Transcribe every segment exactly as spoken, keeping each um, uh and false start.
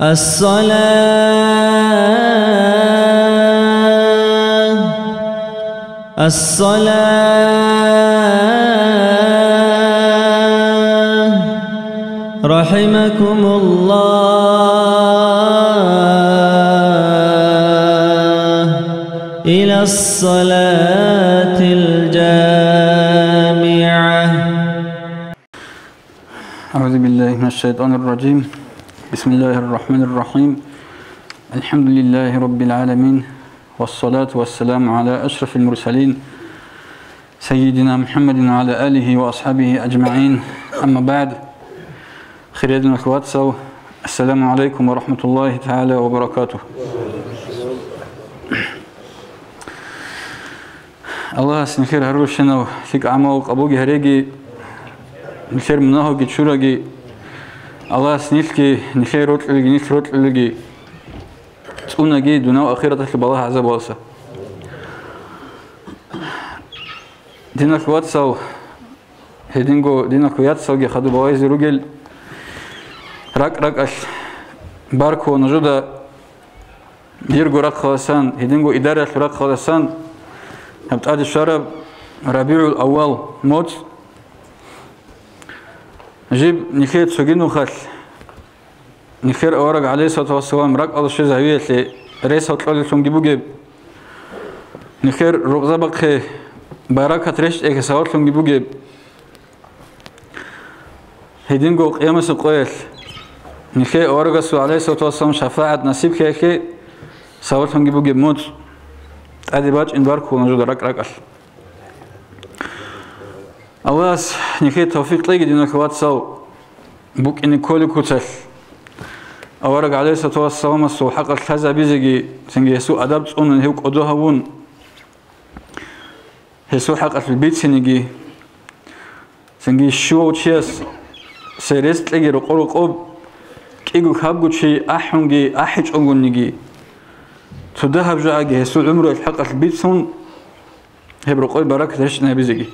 الصلاة، الصلاة، رحمكم الله، إلى الصلاة الجامعة. أعوذ بالله من الشيطان الرجيم. بسم الله الرحمن الرحيم. الحمد لله رب العالمين. والصلاة والسلام على أشرف المرسلين سيدنا محمد وعلى آله وأصحابه أجمعين. أما بعد. Хириял вацал, السلام عليكم ورحمة الله تعالى وبركاته. Аллагьас нилъер гьарурщинал лъикӀ гӀамал къабулги гьареги, нилъер мунагьалги чураги. Аллагьас нилъги, нилъер рокьулелги, нилъ рокьулелги цӀунаги дуниял ахираталъул балагь-гӀазабалдаса. Диналъ вацал, гьединго диналъ яцалги хадуб балагьизе ругел ракӀ-ракӀалъ баркула нужеда. Дирго рахъаласан, гьединго идараялъул рахъаласан, гьаб тӀаде щвараб РабигӀул-аввал моцӀ, жиб нилъее цоги нухалъ, нилъер авараг, гӀалейхиссалату вассалам, ракӀалде щвезе гьавиялъе ресал кьолеллъунги бугеб, нилъер рукъзабахъе баракат рещтӀиялъе сабаблъунги бугеб, гьединго къиямасеб къоялъ нилъее аварагасул, гӀалейхиссалату вассалам, шафагӀат насиблъиялъе сабаблъунги бугеб моцӀ тӀаде бачӀин баркула нужеда ракӀ-ракӀалъ. Аллагьас нилъее тавфикъ кьеги, диналъ вацал, букӀине кколеб куцалъ авараг, гӀалейхиссалату вассаламасул хӀакъалъ лъазабизеги, цинги гьесул адаб цӀунун, гьев кӀодо гьавун, гьесул хӀакъалъулъ бицинеги, цинги щивав чиясе рес кьеги рокъо-рокъоб, кӀиго-хьабго чи ахӀунги ахӀичӀогониги, цо дагьаб жо гӀаги гьесул гӀумруялъ хӀакъалъ бицун, гьеб рокъой баракат рещтӀинабизеги.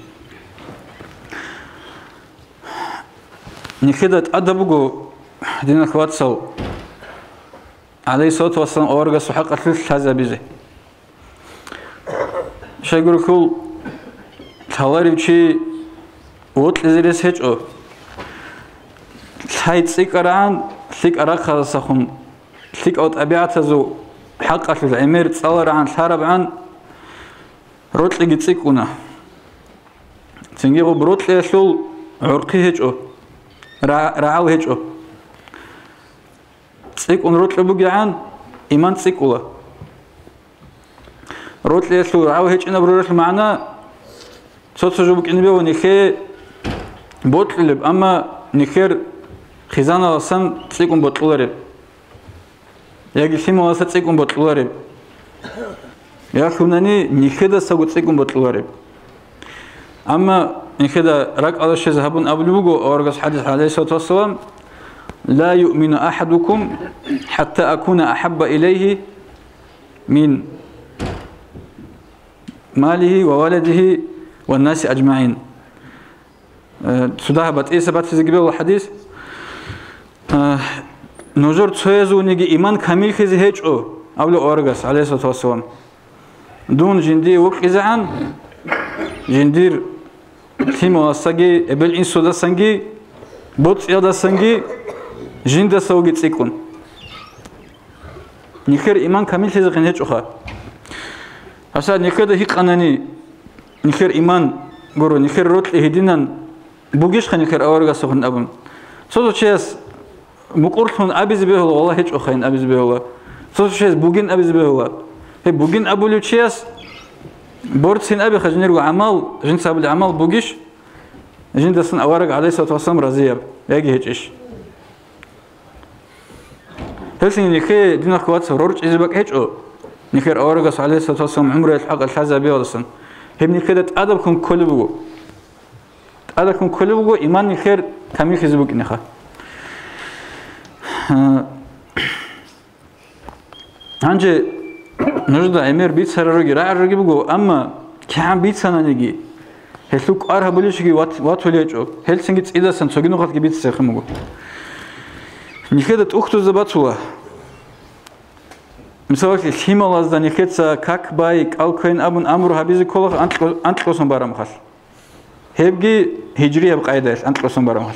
Нилъеда тӀадаб буго, диналъ вацал, гӀалейхиссалату вассалам аварагасул хӀакъалъулъ лъазабизе. Щайгурелъул лъаларев чи вокьизе рес гьечӀо. Лъай цӀикӀкӀарагӀан лъикӀал рахъалдасахун, лъикӀал тӀабигӀатазул хӀакъалъулъ гӀемер цӀаларагӀан лъарабгӀан, рокьиги цӀикӀкӀуна. Цинги гъоб рокьиялъул гӀорхъи гьечӀо, ра-, рагӀал гьечӀо. ЦӀикӀкӀун рокьи бугегӀан, иман цӀикӀкӀула. Рокьиялъул рагӀал гьечӀинаб рорелъул магӀна цо-цо жо букӀине бегьула нилъее бокьулеб, амма нилъер хъизаналасан цӀикӀкӀун бокьулареб. Яги лъималаса цӀикӀкӀун бокьулареб. Я лъунани нилъедасаго цӀикӀкӀун бокьулареб. Амма нилъеда ракӀалде щвезе гьабун абулеб буго аварагас хӀадис, гӀалейхиссалату вассалам: «Ла юъмину ахӀадукум хӀатта акуна ахӀабба илайгьи мин малигьи ва валадигьи ван наси аджмагӀин». Э, цо дагьаб батӀияб батизеги бегьула хӀадис. Э, нужер цоязулниги иман камиллъизе гьечӀо, абула аварагас, гӀалейхиссалату вассалам. Дун жиндие вокьизегӀан, жиндир лъималасаги, эбел-инсудасанги, боцӀиялдасанги, жиндасаги цӀикӀкӀун. Нилъер иман камиллъизехъин гьечӀоха. Гьасда нилъеда гьикъанани, нилъер иман, гуро, нилъер рокьи гьединан бугищха нилъер аварагасухъин абун. Цо-цо чияс мукӀурлъун абизе бегьула, валлагь, гьечӀохайин абизе бегьула. Цо-цо чияс бугин абизе бегьула. Гьеб бугин абулев чияс борцин абиха, жинирго гӀамал, жинца абулеб гӀамал бугищ, жиндасан авараг, гӀалейхиссалату вассалам, разияб яги гьечӀищ? Гьелъин нилъее, диналъ вацал, рорчӀизе бакӀ гьечӀо, нилъер аварагас, гӀалейхиссалату вассалам, гӀумруялъ хӀакъалъ лъазабиялдасан. Гьеб нилъеда тӀадаб ккун кколеб буго. ТӀадаб ккун кколеб буго, иман нилъер камиллъизе букӀинеха. Гьанже нужеда гӀемер бицарароги рагӀарароги буго, амма кигӀан бицананиги, гьелъул кӀвар гьабулев чиги ват-, ватулев гьечӀо, гьелцинги цӀидасан цоги нухалъги бицахъин буго. Нилъеда тӀухьдузда бацула, Мисалалъе, лъималазда нилъеца как бай, кӀал квен абун амру гьабизе ккола анкьго-, анкьгосан барамхалъ. Гьебги гьижрияб къайдаялъ анкьгосан барамхалъ.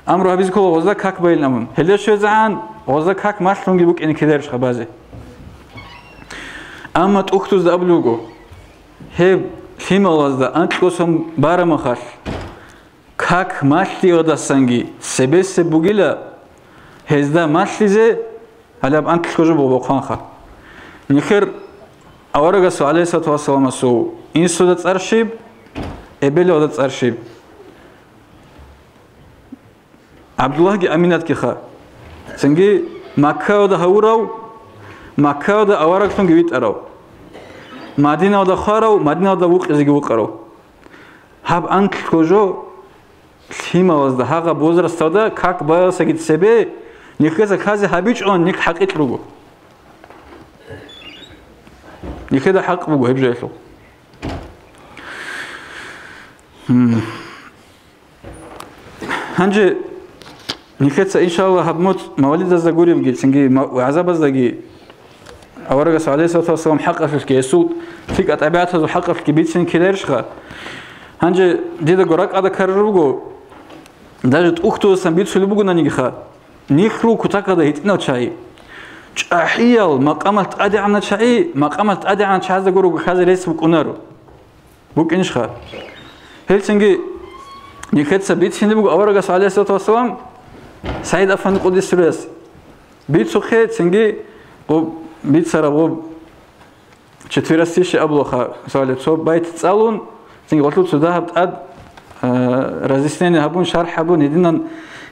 Амру гьабизе ккола гъозда как байилан абун. Гьеле щвезегӀан гъозда как малъунги букӀине ккеларищха базе. Амма тӀухьдузда абулеб буго, гьеб лъималазда анкьгосан барамахалъ как малъиялдасанги цебесеб бугила гьезда малъизе, гьалаб анкьго жо буго бохъанха. Нилъер аварагасул, гӀалайгьиссалату вассаламасул, инсуда цӀар щиб, эбелалда цӀар щиб? ГӀабдуллагьги Аминатгиха. Цинги Маккаялда гьавурав, Маккаялда авараглъунги витӀарав. Мадиналда хварав, Мадиналда вукъизеги вукъарав. Гьаб анкьго жо лъималазда гьагъаб возрасталда как баялсаги цебе нилъеца лъазе гьабичӀон нилъ хӀакъикь руго. Нилъеда хӀакъ буго гьеб жоялъул. Гьм. Гьанже нилъеца, иншаллагь, гьаб моцӀ мавлидазда гуребги, цинги ма-, вагӀзабаздаги аварагасул, гӀалайгьиссалату вассалам, хӀакъалъулъги, гьесул лъикӀа тӀабигӀатазул хӀакъалъулъги бицин ккеларищха? Гьанже дидаго ракӀалда ккараб буго, даже тӀухьдузасан бицулеб бугонаниги ха, нилъ руго кутакалда гьитӀинал чагӀи. ЧӀахӀиял макъамалъ тӀадегӀанал чагӀи, макъамалъ тӀадегӀанал чагӀазда гурого хьазе рес букӀунаро. БукӀинищха? Гьелцинги нилъеца бицине буго аварагас, гӀалайгьиссалату вассалам, СагӀид Афанди къуддиса сирругьу, бицухъе, цинги гъоб бицараб гъоб четверостишие абулаха, мисале, цо байт цӀалун, цинги гъолъул цо дагьаб тӀад, а, разъяснение гьабун, шархӀ гьабун, гьединан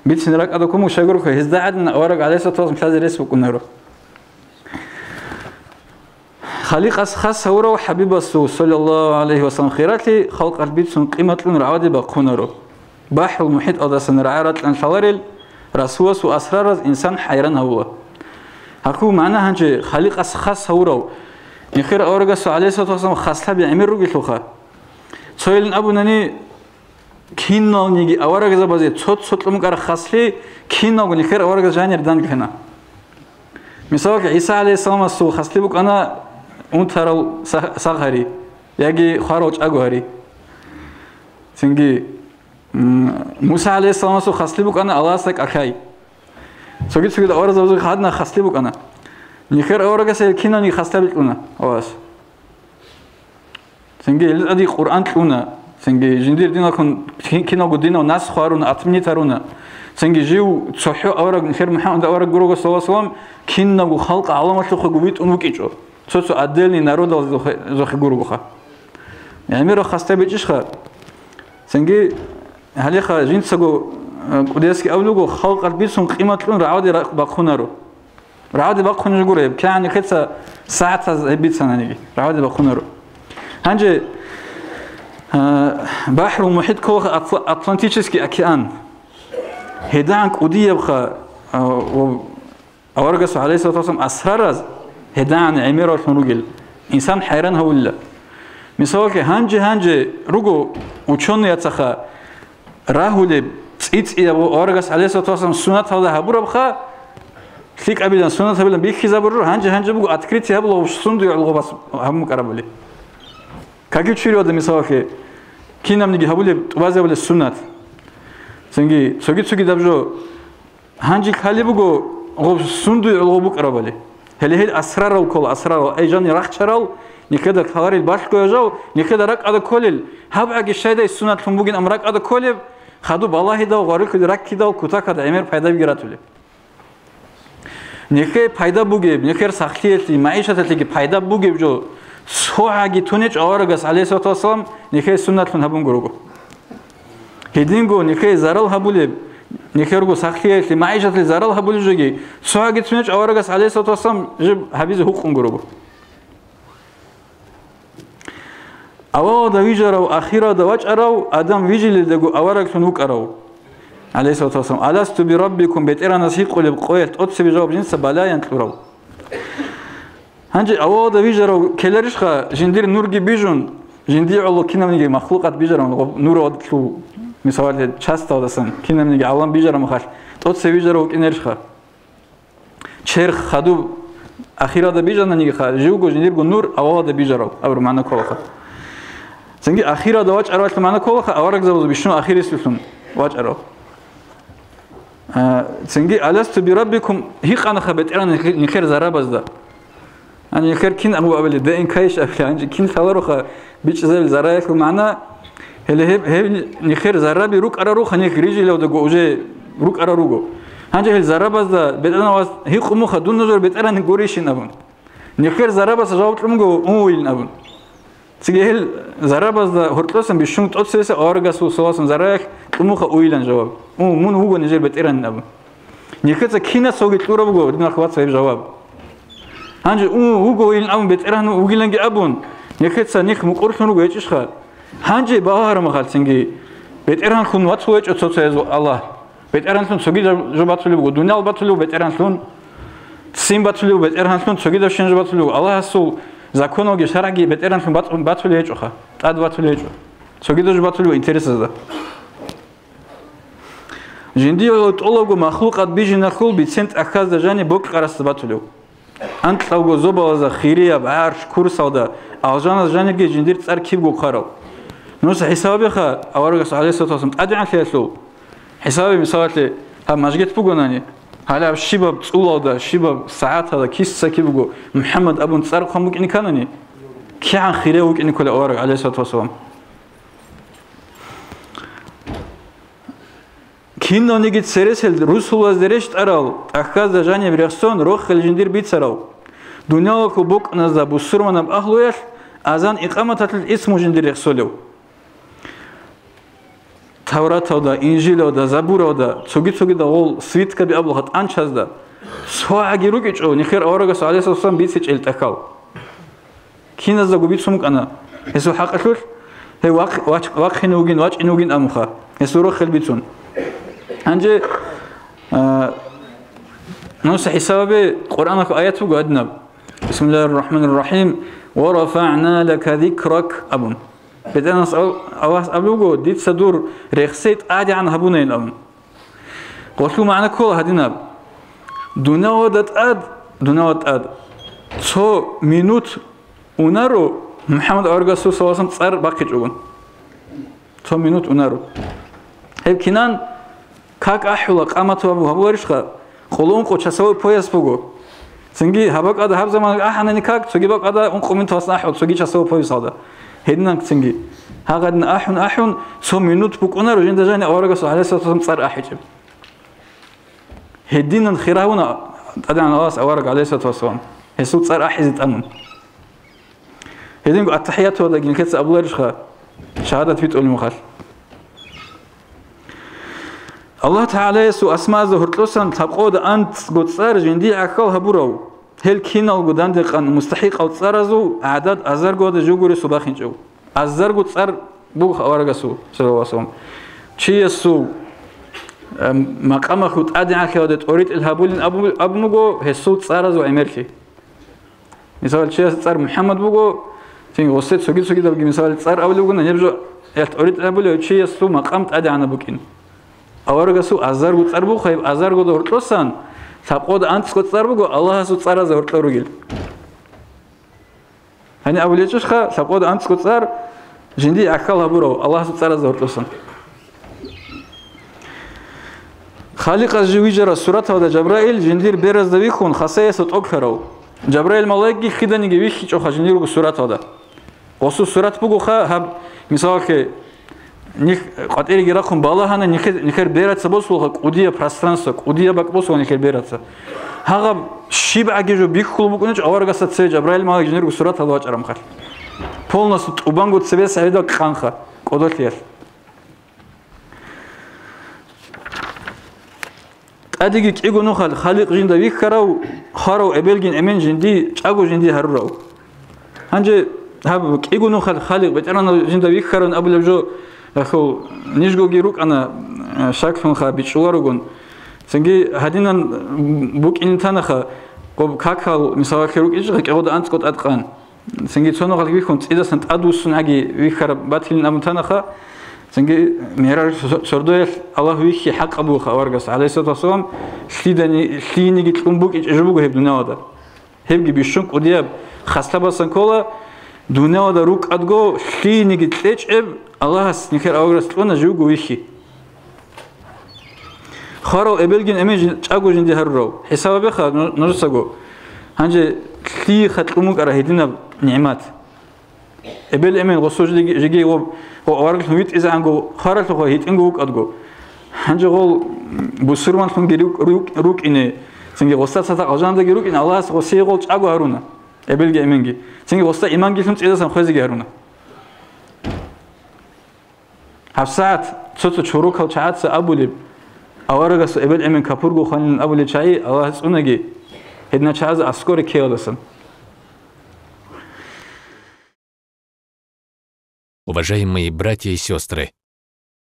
бицин ракӀалда ккун буго, щайгурелъул гьезда гӀадин авараг, гӀалайгьиссалату вассалам, лъазе рес букӀунаро. Халикъас хас гьавурав ХӀабибасул, саллаллагьу гӀалайгьи ва саллам, хиралъи халкъалъ бицун къиматлъун рагӀаде бахъунаро. БахӀрул МухӀиталдасан рагӀа ракьан лъаларел Расуласул асрараз инсан хӀайран гьавула. Гьахъул магӀна гьанже халикъас хас гьавурав, нилъер аварагасул, гӀалайгьиссалату вассалам, хаслъаби гӀемер ругелъулха. Цойилин абунани, киналниги аварагзабазе цо-цо кьун букӀараб хаслъи киналго нилъер аварагзабаз жанир данделъана. Мисалалъе, ГӀиса гӀалайгьиссаламасул хаслъи букӀана унтарал са-, сагъ гьари, яги хварал чӀаго гьари. Цинги, м, Муса гӀалайгьиссаламасул хаслъи букӀана Аллагьасда кӀалъай. Цоги-цогидал аварагзабазухъ гьадинал хаслъи букӀана. Нилъер аварагас гьел киналниги хаслъаби кьуна Аллагьас. Цинги гьелда тӀаде Къуръан кьуна, цинги жиндир диналъун ки-, киналго динав нас хваруна, атминит гьаруна. Цинги жив цохӀо авараг, нилъер МухӀаммад авараг гурого, саллаллагьу гӀалайгьи ва саллам, киналго халкъ гӀаламалъухъего витӀун вукӀичӀо, цо-цо отдельный народалзухъе, зухъе гурогоха. ГӀемерал хаслъаби бичӀищха? Цинги гьалеха жинцаго, э, кӀудиясги абулего, халкъалъ бицун къиматлъун рагӀаде ра-, бахъунаро. РагӀаде бахъунеб гуро гьеб, кигӀан нилъеца сагӀатаз гьеб бицананиги, рагӀаде бахъунаро. Гьанже, а, БахӀрул МухӀит кколаха, Атла-, Атлантический океан. ГьедагӀан кӀудиябха, а, ва аварагасул, гӀалайгьиссалату вассалам, асрараз гьедагӀан гӀемераллъун ругел. Инсан хӀайран гьавулила. Мисалалъе, гьанже-гьанже руго учёныяцаха, рагьулеб, цӀи-цӀияб аварагас, гӀалайгьиссалату вассалам, суннаталда гьабурабха, лъикӀабилан, суннатабилан бихьизабураб, гьанже-гьанже буго открытие гьабулеб, сундуе гӀоло гьабун букӀарабали. Какил чуриялда, мисалалъе, кинабниги гьабулеб, тӀубазабулеб суннат. Цинги цоги-цогидаб жо. Гьанже лъалеб буго гъоб сундуе гӀоло букӀарабали. Гьеле гьел асрарал ккола, асрарал, ай жанир рахчарал, нилъеда лъаларел балъгоял жал, нилъеда ракӀалда кколел, гьаб аги щайдай суннатлъун бугин, амма ракӀалда кколеб, хадуб балагьидал, гъварилъули раккидал, кутакад гӀемер пайдабиги ратулеб. Нилъее пайда бугеб, нилъер сахлъиялъе, магӀишаталъеги пайда бугеб жо цогӀаги тунечӀо аварагас, гӀалайгьиссалату вассалам, нилъее суннатлъун гьабун гурого. Гьединго нилъее зарал гьабулеб, нилъерго сахлъиялъе, магӀишаталъе зарал гьабулеб жоги, цогӀаги цунечӀ аварагас, гӀалайгьиссалату вассалам, жиб гьабизе гьукъун гурого. Авалалда вижарав, ахиралда вачӀарав адам вижилелдаго авараглъун вукӀарав, гӀалайгьиссалату вассалам, «Аласту би раббикум», БетӀергьанас гьикъулеб къоялъ тӀоцебе жаваб жинца балаян кьурав. Гьанже авалалда вижарав ккеларищха, жиндир нурги бижун, жиндие гӀоло кинабниги махлукъат бижарав, нур вадлъул, мисалалъе, часталдасан кинабниги гӀалам бижараб мехалъ, тӀоцебе вижарав вукӀинарищха? Черх, хадуб, Ахиралда бижананиги ха, живго жиндирго нур авалалда бижарав, абур магӀна кколаха. Цинги ахиралда вачӀаравалъул магӀна кколаха, аварагзабазул бищун ахирисулъун вачӀарав. А, цинги, «Аласту бираббикум», гьикъанаха БетӀергьан нилъер зарабазда. Гьанже нилъер кин абу абили, Д Н К-ищ абили, гьанже кин лъалароха бичӀчӀизабил зараялъул магӀна, гьеле гьеб, гьеб нилъер зараби рукӀарал руха, нилъ рижилалдаго уже рукӀарал руго. Гьанже гьел зарабазда БетӀергьанас гьикъун муха, дун нужер БетӀергьан гурищин абун. Нилъер зарабас жаваб кьун буго, «Ун вугилин», абун. Цинги гьел зарабазда гьоркьосан бищун тӀоцебесеб аварагасул саллаллагьу гӀалайгьи ва саллам зараялъ кьун муха «Уйилан» жаваб. «Ун, мун вуго нижер БетӀергьанин», абун. Нилъеца кинасалги кьураб буго, динахъ вацал, гьеб жаваб. Гьанже «Ун, вуго», уйилин абун, БетӀергьан вугиланги абун, нилъеца нилъ мукӀурлъун руго гьечӀищха? Гьанже багьа гьарамахал цинги. БетӀергьанлъун вацал гьечӀо цо-цоязул Аллагь. БетӀергьанлъун цогидаб жо бацулеб буго, дуниял бацулеб буго БетӀергьанлъун, ццин бацулеб буго БетӀергьанлъун, цогидаб щибаб жо бацулеб буго. Аллагьасул законалги шаргӀги БетӀергьанлъун бац-, бацулей гьечӀоха, тӀад бацулей гьечӀо. Цогидаб жо бацулеб буго интересазда. Жиндие тӀолабго махлукъат бижиналъул бицен тӀахьазда жаниб бокьарасда батулев. Анкьавго зобалазда хирияб гӀарш курсалда алжаналъ жанибги жиндир цӀар кибго хъварал. Нужеца хӀисаб гьабеха, аварагас, гӀалайгьиссалату вассалам, тӀадегӀанлъиялъул. ХӀисабе, мисалалъе, гьаб мажгит бугонани, гьале гьаб щибаб цӀулалда, щибаб сагӀаталда киса киб буго МухӀаммад абун цӀар хъван букӀине кканани, кигӀан хирияв вукӀине кколев авараг, гӀалайгьиссалату вассалам. Кинавниги цересел русулазде рещтӀарал, тӀахьазда жаниб рехсон рохел жиндир бицарал, дуниялалъул букӀназда бусурманаб агьлуялъ азан-икъаматалъул исму жиндир рехсолев. Тавраталда, Инжилалда, Забуралда, цоги-цогидал гъол свиткаби абулха тӀанчазда, цогӀаги рукӀичӀо, нилъер аварагас, гӀалайгьиссалату вассалам, бицичӀел тӀахьал. Киназдаго бицун букӀана гьесул хӀакъалъулъ, гьев вахъ-, вач-, вахъине вугин, вачӀине вугин абунха, гьесул рохел бицун. Гьанже, а, нужеца хӀисаб гьабе, Къуръаналъул аят буго гьадинаб: «Бисмиллагьир рахӀманир рахӀим, ва рафагӀна лака зикрак», – абун. БетӀергьанас Ал-, Аллагьас абулеб буго: «Дица дур рехсей тӀадегӀан гьабунайин», – абун. Гъолъул магӀна ккола гьадинаб: дуниялалда тӀад, дуниялалда тӀад цо минут унаро МухӀаммад аварагасул, саллаллагьу гӀалайгьи ва саллам, цӀар бахъичӀого. Цо минут унаро. Гьеб кинан как ахӀула, къамат гьабу-, гьабуларищха? Къоло-ункъо часовой пояс буго. Цинги гьаб бакӀалда гьаб заман ахӀанани как, цоги бакӀалда ункъо минуталдасан ахӀула, цоги часовой поясалда. Гьединан цинги. Гьагъадин ахӀун-ахӀун, цо минут букӀунаро жинда жаниб аварагасул, гӀалайгьиссалату вассалам, цӀар ахӀичӀеб. Гьединан хирав вуна ТӀадегӀан Аллагьас авараг, гӀалайгьиссалату вассалам, гьесул цӀар ахӀизе тӀамун. Гьединго аттахӀиятуялдаги нилъеца абуларищха, шагьадат битӀулеб мехалъ? Аллагь ТагӀалаясул асмаазда гьоркьосан лъабкъода анцӀго цӀар жиндие гӀахьал гьабурав, гьел киналго дандекъан мустахӀикъал цӀаразул гӀадад азаргода жо гуресул бахинчӀев. Азарго цӀар буго аварагасул, саллаллагьу гӀалайгьи ва саллам. Чиясул, эм, макъамалъул тӀадегӀанлъиялде тӀоритӀел гьабулин абу-, абун буго гьесул цӀаразул гӀемерлъи. Мисал, чияс цӀар МухӀаммад буго, цин гъосе цоги-цогидабги, мисал, цӀар абулеб бугони, гьеб жо гьелъ тӀоритӀел гьабулев чиясул макъам тӀадегӀанаб букӀин. Аварагасул азарго цӀар буго, гьеб азаргода гьоркьосан лъабкъода анцӀго цӀар буго Аллагьасул цӀаразда гьоркьор ругел. Гьаниб абулеб гьечӀищха, лъабкъода анцӀго цӀар жиндие гӀахьал гьабурав Аллагьасул цӀаразда гьоркьосан. Халикъас жив вижарав сураталда Жабраил жиндир беразда вихьун, хасаясда тӀокӀлъарав. Жабраил малаикги лъиданиги вихьичӀоха жиндирго сураталда. Гъосул сурат бугоха гьаб, мисалалъе, нилъ къватӀиреги рахъун балагьана, нилъер, нилъер бераца босулха кӀудияб пространство, кӀудияб бакӀ босула нилъер бераца. Гьагъаб щибгӀаги жо бихьулеб букӀунечӀо аварагасда цеве Жабраил малаик жиндирго сураталда вачӀараб мехалъ. Полностью тӀубанго цебе гьавидал къанха кӀодолъиялъ. ТӀадеги кӀиго нухалъ Халикъ жинда вихьарав, хварав эбелгин эмен жинди, чӀаго жинди гьарурав. Гьанже гьаб кӀиго нухалъ Халикъ БетӀергьанав жинда вихьарав абулеб жо, ахул, нижгоги рукӀана, э, шаклъунха бичӀчӀуларогун. Цинги гьадинан букӀине танаха, къоб какал, мисалалъе, рукӀичӀ кӀигъуда анцӀго тӀадкъан. Цинги цо нухалъ вихьун, цӀидасан тӀадвуссун гьаги вихьараб батилин абун танаха, цинги МигӀраж сордоялъ Аллагь вихьи хӀакъаб бугоха аварагас, гӀалайгьиссалату вассалам, лъидани-, лъиениги кьун букӀичӀеб жо буго гьеб дуниялада. Гьебги бищун кӀудияб хаслабасан ккола, дуниялалда рукӀадго лъиениги кьечӀеб Аллагьас нилъер аварагас кьуна живго вихьи. Хварал эбелгин эмен жин-, чӀаго жинди гьарурав. ХӀисаб гьабеха ну-, нужецаго. Гьанже лъиеха кьун букӀара гьединаб нигӀмат. Эбел-эмен гъосул жеги, жеги гъо-, гъо-, авараглъун витӀизегӀанго хваралъухъа гьитӀинго вукӀадго. Гьанже гъол бусурманлъунги рук-, рук-, рукӀине, цинги гъосда цадахъ алжандаги рукӀине, Аллагьас гъосие гъол чӀаго гьаруна, эбелги-эменги. Цинги гъосда имангилъун цӀидасан хвезеги гьаруна. ГьабсагӀат цо-цо чорокал чагӀаца абулеб, аварагасул эбел-эмен капурго хванилан абулел чагӀи Аллагьас цӀунаги, гьедина чагӀазе аскӀоре ккеялдасан. Уважаемые братья и сестры,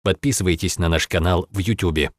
подписывайтесь на наш канал в Ютубе.